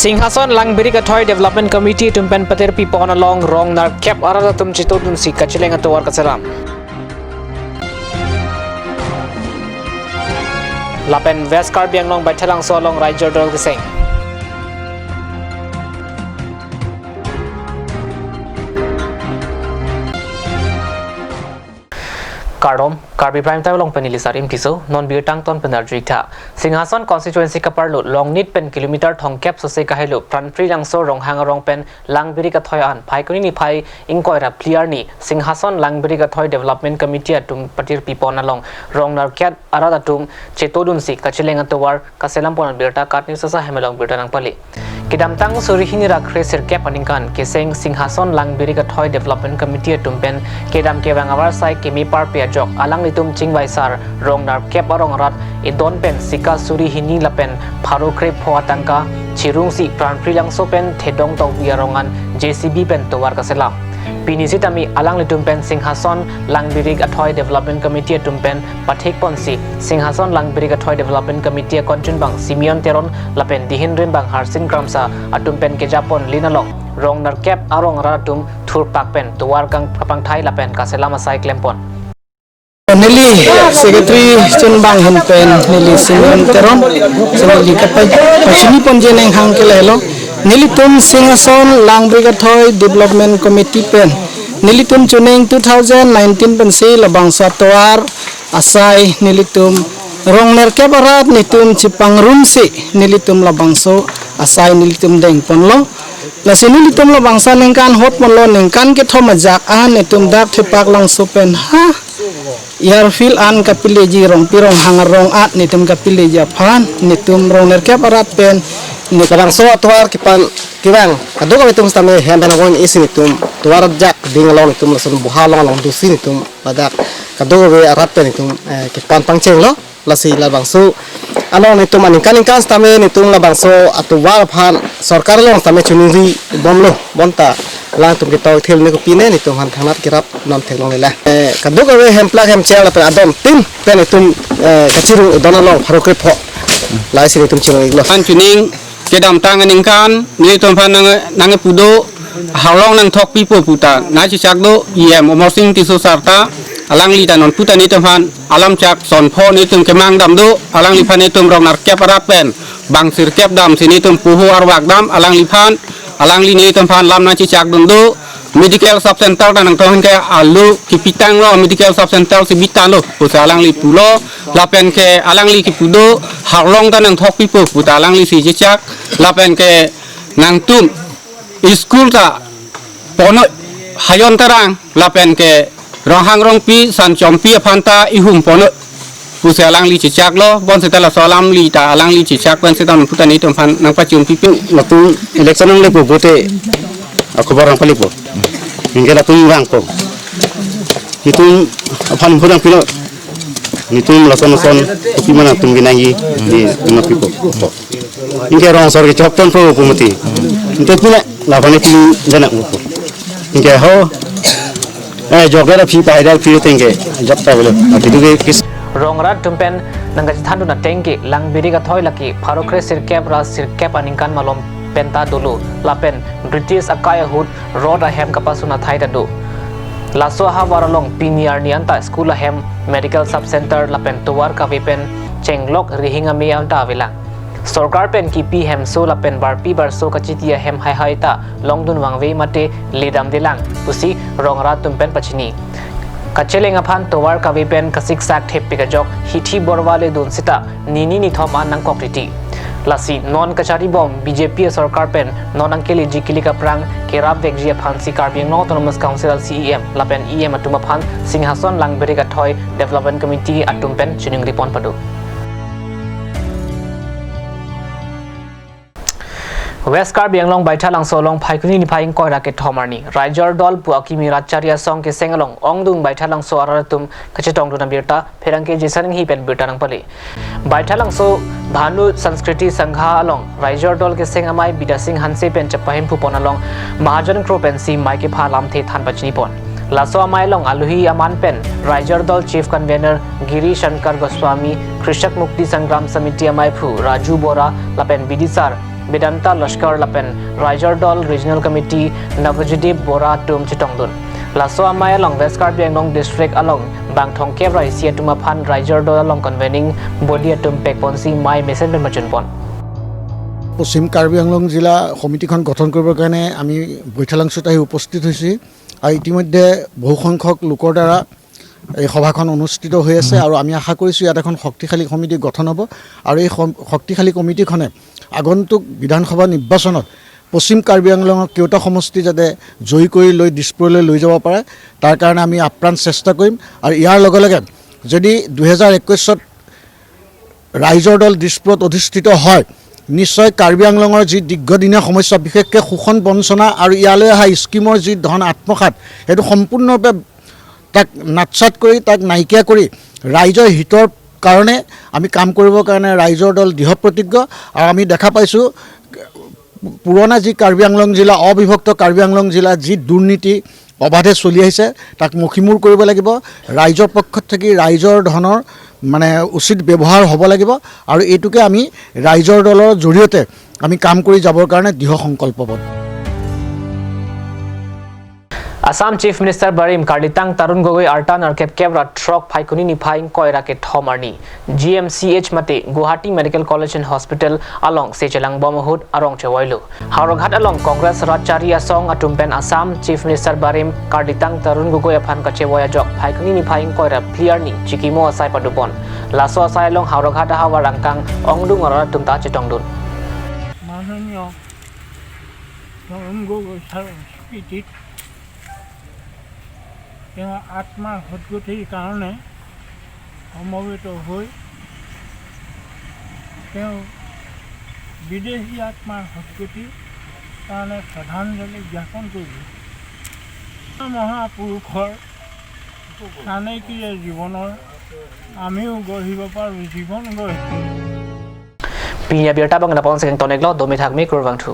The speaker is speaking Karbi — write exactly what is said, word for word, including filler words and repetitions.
Singhason Langbirik Athoi Development Committee atum pen patirpi pon along rong nerkep arat atum chetongdunsi kacheleng atovar kaselam. Lapen West Karbi Anglong Baithalangso along Raijor Dol keseng. Kardom, Karbi Prime Time along pen neli Sarim Tisso, non birta angton pen arju-ik tha. Singhason constituency kaparlo Longnit pen kilometer thomkep sose kahelo Pranpri Langso Ronghang arong pen Langbirik Athoi an Phaikuni niphai ingkoi ra phli arni Singhason Langbirik Athoi Development Committee atum patirpi pon along rong nerkep arat atum chetongdunsi kacheleng atovar kaselam pon abirta KAT News Assam hem along birta nangpale. Kedamtang suri hini ra kre sirkep aningkan keseng Singhason Langbirik Athoi Development Committee atum pen kedam kevang avarsai keme parpe ajok alanglitum chingvaisar rong nerkep arong arat edon pen sika suri hini lapen pharo krepho atangka chirungsi Pranpri Langso pen Thedong Tovi arong an J C B pen tovar kaselam. Pini sitame alanglitum pen Singhason Langbirik Athoi Development Committee atum pen pathek ponsi Singhason Langbirik Athoi Development Committee akonchunbang Simeon Teron lapen dihin rimbang Harsing Kramsa atum pen kejapon lin along rong nerkep arong arat atum thurpak pen tovar kang kapangthai lapen kaselam asai klempon. Neli secretary chunbang ahin pen neli Simeon Teron, so neli kapa-, pachini ponji aningkan ke lahelo. Nelitum Singhason Langbirik Athoi Development Committee pen nelitum chuning two thousand nineteen pensi labangso atovar asai nelitum rong nerkep arat netum chepangrumsi nelitum labangso asai nelitum dengponlo. Lasi nelitum labangso aningkan hotponlo, ningkan kethom ajak an netum dak Thepak Langso pen ha airfield an kapileji, Rongpi Ronghang arong an netum kapileji aphan netum rong nerkep arat pen ne labangso atovar kepan kevang kadokave atum sitame hem pen avon isi netum tovar ajak ding along netum lason buha along along dosi netum ladak kadokave arat pen netum, eh, kepan pangchenglo. Lasi labangso along netum aningkan ningkan sitame netum labangso atovar aphan sorkar along sitame choningri bomlo, bonta alangtum ketoi thil ne kopine netum aphan thangnat kerap nam theklongle. Eh, kadokave hemplak hemchel lapen adon tin pen netum, eh, kachirung edon along pharo krepho. Lahai si netum chirung-iklo. An chuning kedamtang aningkan netum aphan nang, nangkepu do, harlong nangthokpipo puta nangchechak do E M Amarsing Tisso sir ta, alangli ta non puta netum aphan alam chak sonpho netum kemang dam do, alangliphan netum rong nerkep arat pen bang sirkep damsi netum poho arvak dam alangliphan, alangli netum aphan lam nangchechak dun do. Medical sub center ta nangtong ke alu kipitanglo, medical sub center si bitanglo pusi alangli pulo. Lapen ke alangli kepu do, harlong ta nangthokpipo puta alangli si chechak. Lapen ke nangtum school ta ponoi, Hayon Terang lapen ke Ronghang Rongpi Sanchompi aphan ta ihum ponoi pusi alangli chechaklo. Bonseta laso alamli ta alangli chechak pen seta puta netum aphan nangpachun pipi. Latum election nanglepo, vote akhobor nangpalepo. Anke latum vangpo. Netum aphan vote nangpilo. Netum lason lason kopi ma nangtum kenangji, netum nangpipo. Anke rong asor kechok tonpo pu mati. Anke pina laphan ne pin dana upo. Anke ho. Eh, jok dara phi pai dara phi tengke. Jok ta belo. Apidu ke kis. Rong arat atum pen nangkachethan dun ateng ke Langbirik Athoi lake pharo kre sirkep ra sirkep aningkan malom pen ta dolo. Lapen British akai ahut rot ahem kapasun athai ta do. Laso ahavar along pini arni anta school ahem, medical sub center lapen tovar kave pen chenglok rihing ame anta avelang. Sorkar pen kipi hemso lapen barpi barso kachiti ahem haihai ta longdun vangve mate ledamdelang pusi rong arat atum pen pachini. Kacheleng aphan tovar kave pen kasiksak theppik ajok hithi borva ledun seta nini nithom an nangkok titi. Lasi non kacharibom B J P sorkar pen non nangkeleji kilik aphrang kerapvekji aphansi Karbi Anglong Autonomous Council C E M lapen E M atum aphan Singhason Langbirik Athoi Development Committee atum pen chiningri pon pado. West Karbi Anglong Baithalangso along Phaikuni niphai ingkoi ra kethom arni Raijor Dol pu akimi rat chari asong keseng along ongdung Baithalangso arat atum kachetongdun abirta pherangke Jason Enghi pen birta nangpale. Baithalangso Bhanu Sanskriti Sangha along Raijor Dol keseng amei Bidya Sing Hanse pen chepahemphu pon along Mahajon Kro pensi mei kepha lamthe than pachini pon. Laso amei along aluhi aman pen Raijor Dol Chief Convener Giri Shankar Goswami, Krishak Mukti Sangram Samiti ameiphu Raju Bora lapen bidisar Vedanta Lashkar lapen Raijor Dol Regional Committee Navjadip Bora atum chetongdun. Laso amei along West Karbi Anglong District along bang thomkep ra isi atum aphan Raijor Dol along convening body atum pekponsi mei mesen pen pachunpon. পশ্চিম কাৰ্বি আংলং জিলা সমিতিখন গঠন কৰিবৰ কাৰণে আমি বৈঠালাংচুত আহি উপস্থিত হৈছোঁ। আৰু ইতিমধ্যে বহু সংখ্যক লোকৰ দ্বাৰা এই সভাখন অনুষ্ঠিত হৈ আছে আৰু আমি আশা কৰিছোঁ ইয়াত এখন শক্তিশালী সমিতি গঠন হ'ব। আৰু এই সম- শক্তিশালী কমিটিখনে আগন্তুক বিধানসভা নিৰ্বাচনত পশ্চিম কাৰ্বি আংলঙৰ কেওটা সমষ্টি যাতে জয়ী কৰি লৈ দিছপুৰলৈ লৈ যাব পাৰে, তাৰ কাৰণে আমি আপ্ৰাণ চেষ্টা কৰিম। আৰু ইয়াৰ লগে লগে যদি দুহেজাৰ একৈছত ৰাইজৰ দল দিছপুৰত অধিষ্ঠিত হয়, নিশ্চয় কাৰ্বি আংলঙৰ যি দীৰ্ঘদিনীয়া সমস্যা, বিশেষকৈ শোষণ বঞ্চনা আৰু ইয়ালৈ অহা স্কিমৰ যি ধন আত্মসাৎ, সেইটো সম্পূৰ্ণৰূপে তাক নাৎসাৎ কৰি, তাক নাইকিয়া কৰি ৰাইজৰ হিতৰ কাৰণে আমি কাম কৰিবৰ কাৰণে ৰাইজৰ দল দৃঢ় প্ৰতিজ্ঞ। আৰু আমি দেখা পাইছোঁ, পুৰণা যি কাৰ্বি আংলং জিলা, অবিভক্ত কাৰ্বি আংলং জিলা, যি দুৰ্নীতি অবাধে চলি আহিছে, তাক মষিমূৰ কৰিব লাগিব। ৰাইজৰ পক্ষত থাকি ৰাইজৰ ধনৰ মানে উচিত ব্যৱহাৰ হ'ব লাগিব। আৰু এইটোকে আমি ৰাইজৰ দলৰ জৰিয়তে আমি কাম কৰি যাবৰ কাৰণে দৃঢ় সংকল্পবদ্ধ। Assam Chief Minister barim Karlitang Tarun Gogoi arta nerkep kep ra throk Phaikuni niphai ingkoi ra kethom arni G M C H mate Guwahati Medical College and Hospital along se chelangbom ahut arong chevoilo. Howraghat along Congress Rat Chari Asong atum pen Assam Chief Minister barim Karlitang Tarun Gogoi aphan kachevoi ajok Phaikuni niphai ingkoi ra phli arni chikimo asai padopon. Laso asai along Howraghat ahavar angkang ongdung arat atum ta chetongdun. মাননীয় তৰুণ গগৈ ছাৰৰ স্মৃতিত তেওঁৰ আত্মাৰ সদগতিৰ কাৰণে সমবেত হৈ তেওঁ বিদেহী আত্মাৰ সদগতিৰ কাৰণে শ্ৰদ্ধাঞ্জলি জ্ঞাপন কৰিলোঁ। মহাপুৰুষৰ চানেকিৰে জীৱনৰ আমিও গঢ়িব পাৰোঁ, জীৱন গঢ়ি। Pini abirta abang nangpon sekeng tonek lo, domi thakmi kurvangthu.